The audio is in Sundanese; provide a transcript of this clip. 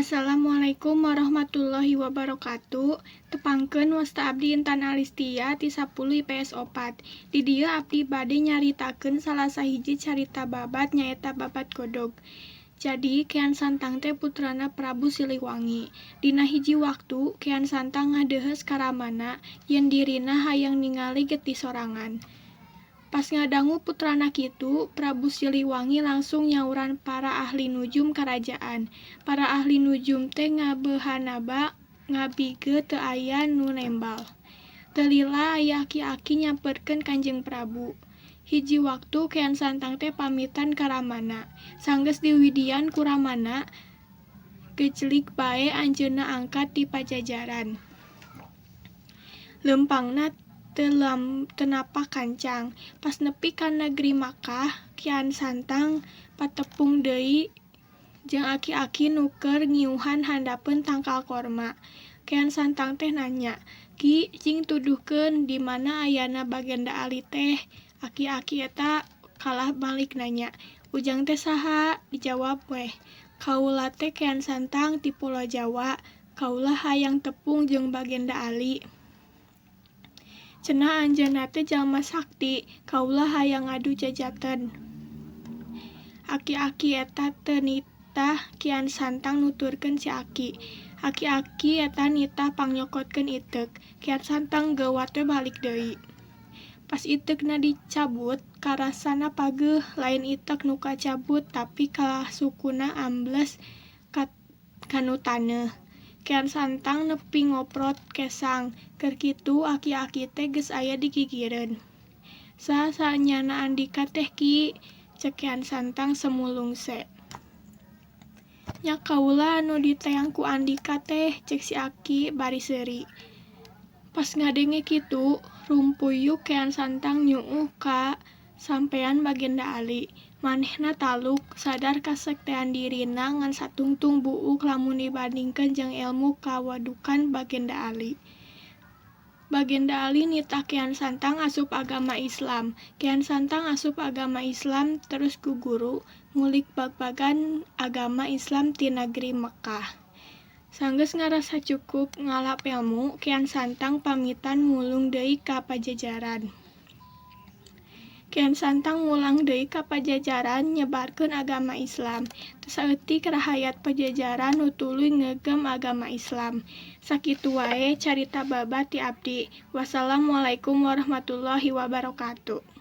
Assalamualaikum warahmatullahi wabarakatuh. Tepangkeun, wasta abdi Intan Alistia ti 10 IPS 4. Di dieu abdi bade nyaritakeun salah sahiji carita babad, nyaeta Babad Godog. Jadi, Kean Santang teh putrana Prabu Siliwangi. Dina hiji waktu Kean Santang ngadeuheus ka ramana yen dirina hayang ningali getih sorangan. Pas ngadangu putrana kitu, Prabu Siliwangi langsung nyauran para ahli nujum karajaan. Para ahli nujum teh ngabehanaba ngabige teu aya nu nembal. Teu lila aya aki-aki nyamperkeun Kanjeng Prabu. Hiji waktu Kean Santang teh pamitan ka ramana. Sanggeus diwidian ku ramana, gejlig bae anjeunna angkat ti Pajajaran. Leumpangna teu napak kancang. Pas nepi ka negeri Makkah, Kean Santang patepung deui jeung aki-aki nu keur ngiuhan handapeun tangkal korma. Kean Santang teh nanya, "Ki, cing tuduhkeun di mana ayana Bagenda Ali teh?" Aki-aki eta kalah balik nanya, "Ujang teh saha?" Dijawab weh, "Kaula teh Kean Santang ti Pulo Jawa, kaula hayang tepung jeung Bagenda Ali. Cenah anjeunna teh jalma sakti, kaula hayang ngadu jajaten." Aki-aki eta teu nitah Kian Santang nuturkeun si aki. Aki-aki eta nitah pangnyokotkeun iteuk. Kian Santang geuwat we balik deui. Pas iteukna dicabut, karasana pageuh, lain iteuk nu kacabut, tapi kalah sukuna ambles kanu taneuh. Kian Santang nepi ngoprot kesang, keur kitu aki-aki teh geus aya di gigireun. "Saha saenyana andika teh, Ki?" cek Kian Santang semulungse. "Nya kaula anu diteang ku andika teh," cek si aki bari seuri. Pas ngadenge kitu, rumpuyuk Kean Santang nyuuh ka sampean Bagenda Ali. Manehna taluk, sadar kasektean dirina ngan satungtung buuk lamun dibandingkeun jeung elmu kawadukan Bagenda Ali. Bagenda Ali nitah Kean Santang asup agama Islam. Kean Santang asup agama Islam terus guguru ngulik babagan agama Islam ti nagri Mekkah. Sanggeus ngarasa cukup ngalap elmu, Kean Santang pamitan mulung deui ka Pajajaran. Kean Santang mulang deui ka Pajajaran nyebarkeun agama Islam. Teu saeutik rahayat Pajajaran nu tuluy ngegem agama Islam. Sakitu wae carita babad ti abdi. Wassalamualaikum warahmatullahi wabarakatuh.